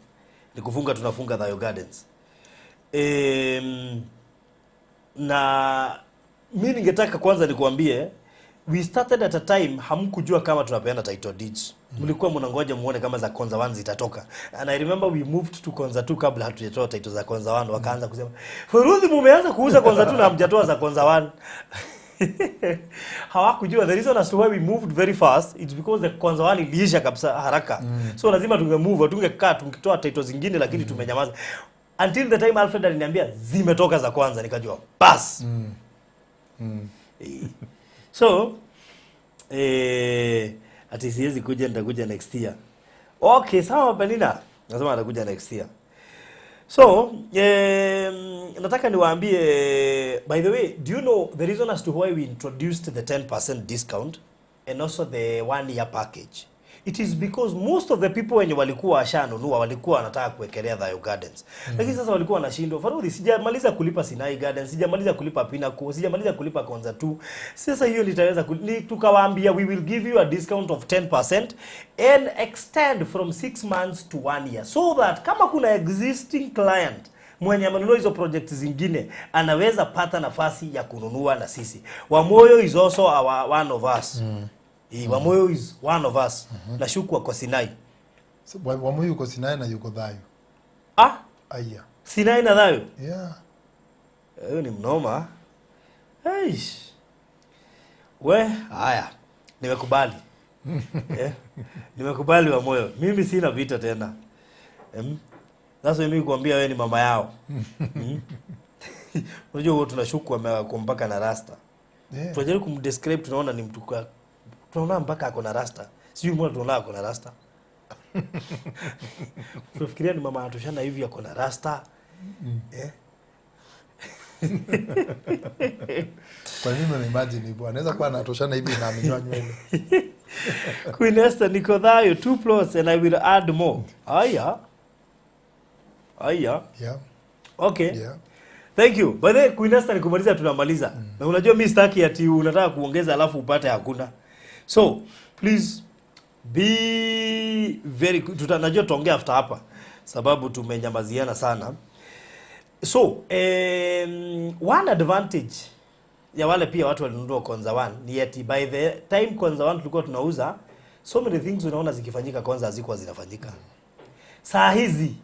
Ni kufunga tunafunga Thayo Gardens. Na mi ningetaka kwanza nikuambie, we started at a time hamkujua kama tunapeana title deeds. Mlikuwa mnangoja muone kama za Konza 1 zitatoka. And I remember we moved to Konza 2 kabla hatujatoa title za Konza 1, wakaanza kusema, "Furudhi, mumeanza kuuza Konza 2 na hamjatoa za Konza 1." Hawakujua the reason as to why we moved very fast, it's because the Konza 1 iliisha kabisa haraka. So lazima tunge move, tungekaa tungetoa title zingine, lakini tumenyamaza. Until the time Alfred aliniambia zimetoka za kwanza, nikajua bas. So ati siwezi kuja, nitakuja next year. Okay, sawa Penina. Nasema atakuja next year. So, nataka niwaambie, by the way, do you know the reason as to why we introduced the 10% discount and also the 1 year package? It is because most of the people wenye walikuwa washanunua walikuwa wanataka kuwekelea Thayo Gardens. Lakini sasa walikuwa wanashindwa. Farudhi, sijamaliza kulipa Sinai Gardens, sijamaliza kulipa Pinnacle, sijamaliza kulipa Konza 2. Sasa hiyo nitaweza tukawaambia we will give you a discount of 10% and extend from 6 months to 1 year, so that kama kuna existing client mwenye amenunua hizo project zingine anaweza pata nafasi ya kununua na sisi. Wamoyo is also one of us. Wamoyo is one of us. Nashuku kwa Sinai. So, Wamoyo yuko Sinai na yuko Thayo. Ah? Aya. Sinai na Thayo? Yeah. Hiyo ni mnoma. Eish. We, haya. Nimekubali. Nimekubali Wamoyo. Mimi sina vita tena. Sasa mimi kuambia wewe ni mama yao. Unajua huwa tunashuku amekuwa mpaka na rasta. Yeah. Tunajaribu kumdescribe, tunaona ni mtu kwa, tunaona mpaka ako na rasta. Sijui mbona tunaona ako na rasta. Tunafikiria ni mama anatoshana hivi ako na rasta. Kwa nini una imagine hivyo? Anaweza kuwa anatoshana hivi na amenyoa nywele. Queen Esther, niko Thayo 2 plots and I will add more. Aya. Aya. Yeah. Okay. Yeah. Thank you. By the way, Queen Esther, nikumaliza tunamaliza. Na unajua mimi sitaki ati unataka kuongeza alafu upate hakuna. So, please be very good. Najua tutaongea after hapa sababu tumenyamaziana sana. So, one advantage ya wale pia watu walinunua Konza 1 ni ati by the time Konza 1 tulikuwa tunauza, so many things unaona zikifanyika Konza hazikuwa zinafanyika. Saa hizi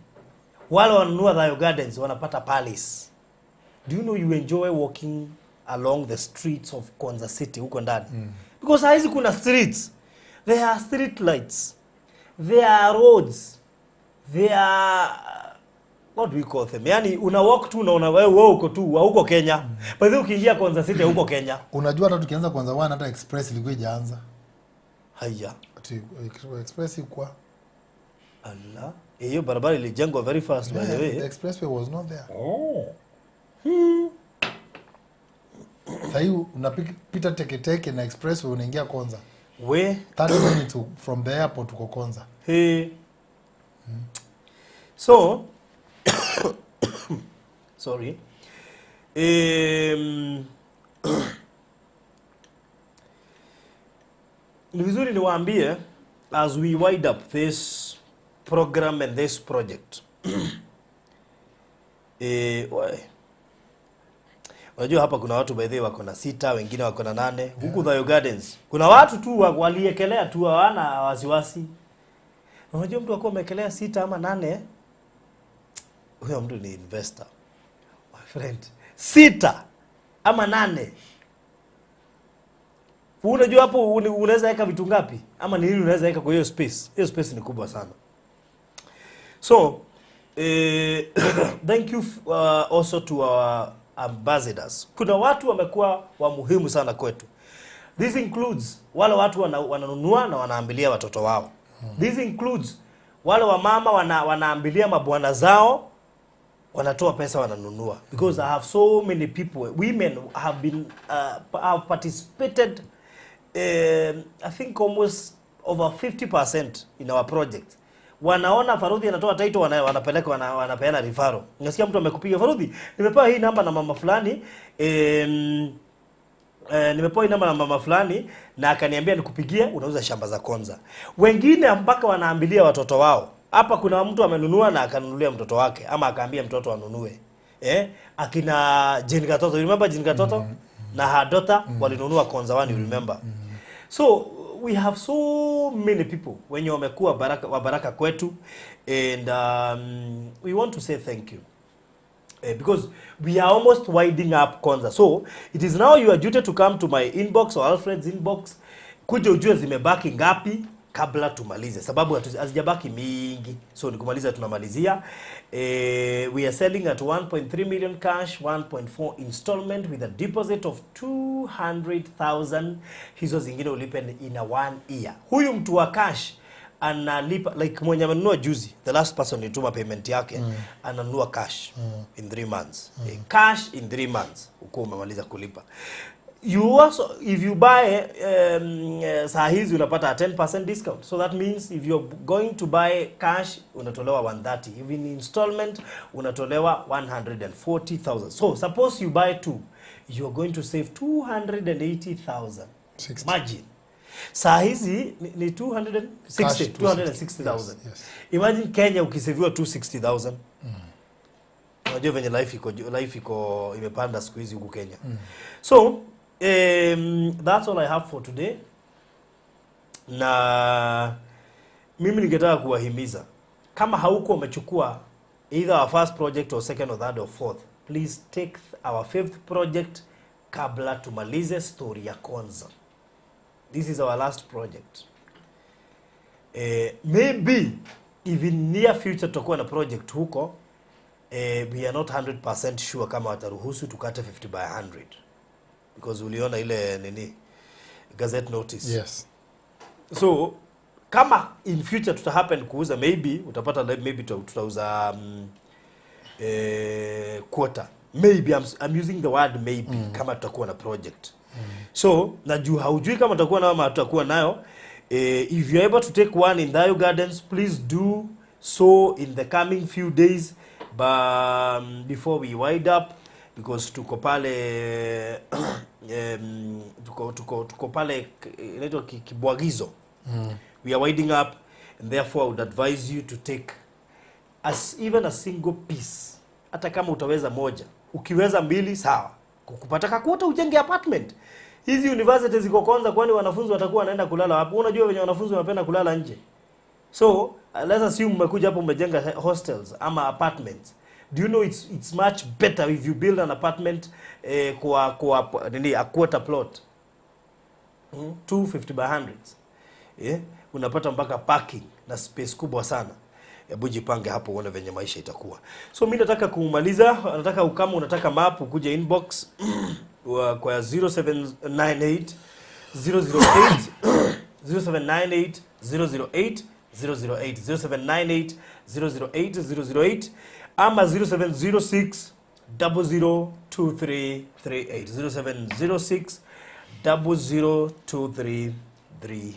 wale wanunua Thayo Gardens wanapata palace. Do you know you enjoy walking along the streets of Konza City huko ndani? Because saa hizi kuna streets. There are street lights. There are roads. There are, what do we call them? Yani una walk tu unaona wewe uko tu huko Kenya. By the way, ukiingia Konza City huko Kenya. Unajua hata tukianza Konza 1 hata express ilikuwa haijaanza. Haya. Ati express ilikuwa. Allah. Hiyo barabara ilijengwa very fast by the way. The expressway was not there. Oh. Sasa hii unapita teketeke na expressway unaingia Konza. We 30 minutes from the airport uko Konza. Hey. So sorry. Ni vizuri niwaambie as we wind up this program and this project. Unajua hapa kuna watu by the way wako na 6, wengine wako na 8. Huku Thayo Gardens kuna watu tu waliekelea tu hawana wasiwasi. Unajua mtu akiwa ameekelea 6 ama 8, huyo mtu ni investor. My friend, 6 ama 8. Unajua hapo unaweza weka vitu ngapi? Ama ni nini unaweza weka kwa hiyo space? Hiyo space ni kubwa sana. So, thank you also to our ambassadors. Kuna watu wamekuwa wa muhimu sana kwetu. This includes wale watu wananunua na wanaambilia watoto wao. This includes wale wamama wanaambilia mabwana zao, wanatoa pesa wananunua. Because I have so many people, women have been have participated, I think almost over 50% in our project. Wanaona Farudhi anatoa title, wanapeleka, wanapeana referral. Unasikia mtu amekupiga, Farudhi, nimepewa hii namba na mama fulani, nimepewa hii namba na mama fulani na akaniambia nikupigie, unauza shamba za Konza. Wengine mpaka wanaambilia watoto wao. Hapa kuna mtu amenunua na akanunulia mtoto wake ama akaambia mtoto anunue. Akina Jane Gatoto, you remember Jane Gatoto? Na her daughter walinunua Konza 1, you remember? So we have so many people wenye wamekuwa wa baraka kwetu, and we want to say thank you. Because we are almost winding up Konza. So it is now your duty to come to my inbox or Alfred's inbox, kuja ujue zimebaki ngapi kabla tumalize, sababu hazijabaki mingi. So ni kumaliza tunamalizia. We are selling at 1.3 million cash, 1.4 installment with a deposit of 200,000. Hizo zingine ulipe in a 1 year. Huyu mtu wa cash analipa, like mwenye amenunua juzi, the last person nituma payment yake, ananunua cash in 3 months. Cash in 3 months uko umemaliza kulipa. You also, if you buy saa hizi unapata a 10% discount. So that means if you're going to buy cash, unatolewa 130. If in installment, unatolewa 140,000. So suppose you buy two, you're going to save 280,000. 60. Imagine. Saa hizi ni 260, Cash 260,000. Yes, yes. Imagine Kenya ukiseviwa 260,000. Unajua venye life iko imepanda siku hizi huku Kenya. So that's all I have for today. Na mimi ningetaka kuwahimiza, kama hauko umechukua either our first project or second or third or fourth, please take our fifth project kabla tumalize story ya Konza. This is our last project. Maybe if in near future tutakuwa na project huko, we are not 100% sure kama wataruhusu tukate 50 by 100, because uliona ile nini, gazette notice. Yes. So kama in future tuta happen kuuza, maybe utapata maybe tutauza quarter, maybe. I'm using the word maybe. Kama tutakuwa na project. So na juu haujui kama tutakuwa nayo ama hatutakuwa nayo, if you're able to take one in Thayu Gardens, please do so in the coming few days, but before we wind up, because tuko pale tuko pale inaitwa Kibwagizo. We are winding up and therefore I would advise you to take as even a single piece. Hata kama utaweza moja, ukiweza mbili, sawa. Kukupata kakuota, ujenge apartment. Hizi university ziko Konza, kwani wanafunzi watakuwa wanaenda kulala wapi? Unajua venye wanafunzi wanapenda kulala nje. So let's assume umekuja hapo, umejenga hostels ama apartments. Do you know it's much better if you build an apartment kwa nini, a quarter plot, 250 by 100s, yeah? Unapata mpaka parking na space kubwa sana. Hebu jipange hapo uone venye maisha itakuwa. So mi nataka kumaliza, nataka kama unataka map, ukuje inbox kwa 0798 008 0798 008 008, 0798 008 008, ama 0706 002338, 0706 002338.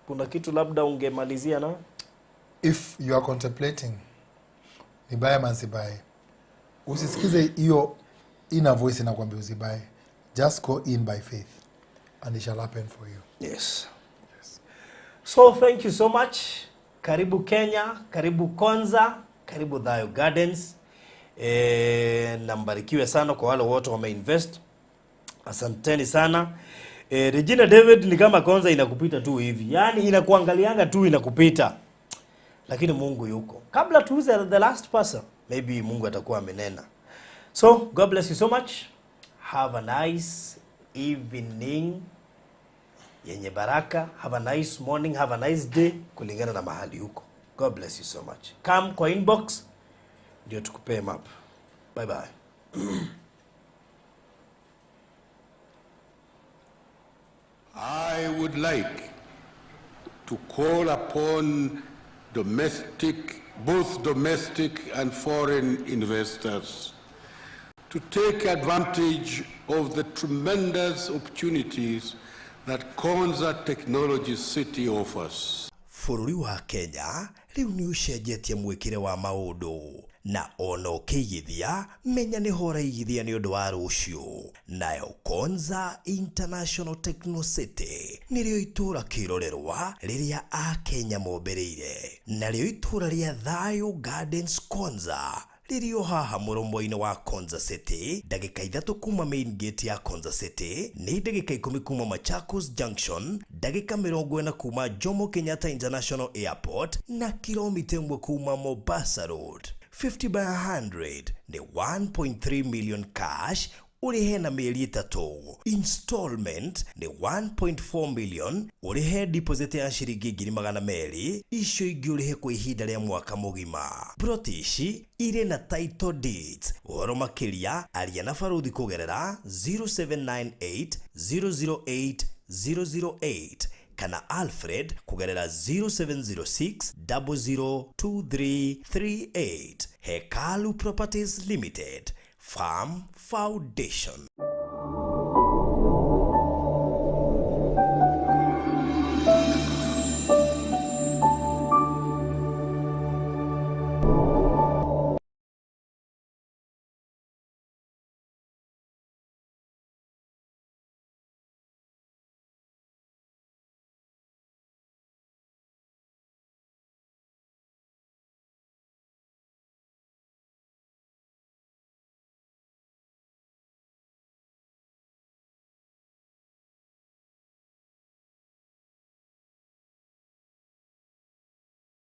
Kuna kitu labda ungemalizia na? If you are contemplating nibuy ama nsibuy, usisikize hiyo inner voice inakwambia usibuy. Just go in by faith and it shall happen for you. Yes. So thank you so much. Karibu Kenya, karibu Konza, karibu Thayu Gardens. Na mbarikiwe sana kwa wale wote wameinvest. Asanteni sana. Regina David, ni kama Konza inakupita tu hivi. Yaani inakuangalianga tu, inakupita. Lakini Mungu yuko. Kabla tuuze the last person, maybe Mungu atakuwa amenena. So God bless you so much. Have a nice evening yenye baraka. Have a nice morning, have a nice day kulingana na mahali huko. God bless you so much. Come kwa inbox ndio tukupee map. Bye bye. I would like to call upon domestic, both domestic and foreign investors to take advantage of the tremendous opportunities that Konza Technology City offers. Bũrũri wa Kenya rĩu nĩ ũcenjetie mwĩkĩre wa maũndũ, na ona ũkĩigithia, menya nĩho ũraigithia nĩ ũndũ wa rũciũ. Nayo Konza International Techno City nĩrĩo itũũra kĩrorerwa rĩrĩa Akenya mombereire, narĩo itũũra rĩa Thayu Gardens Konza rĩrĩ o haha mũromo-inĩ wa Konza City, ndagĩka 3 kuma main gate ya Konza City, nĩ ndagĩka 10 kuma Machakos Junction, ndagĩka 40 kuma Jomo Kenyatta International Airport, na kilomita 1 kuma Mombasa Road. 50 by 100 nĩ 1.3 million cash, ũrĩhe na mĩeri 3. Installment nĩ 1.4 million, ũrĩhe deposit ya ciringi 200,000, icio ingĩ ũrĩhe kwa ihinda rĩa mwaka mũgima. Plot ici irĩ na title deeds. Ũhoro makĩria, aria na baruthi kũgerera 0798 008 008 kana Alfred kũgerera 0706 002338. Hekalu Properties Limited, Farm Foundation.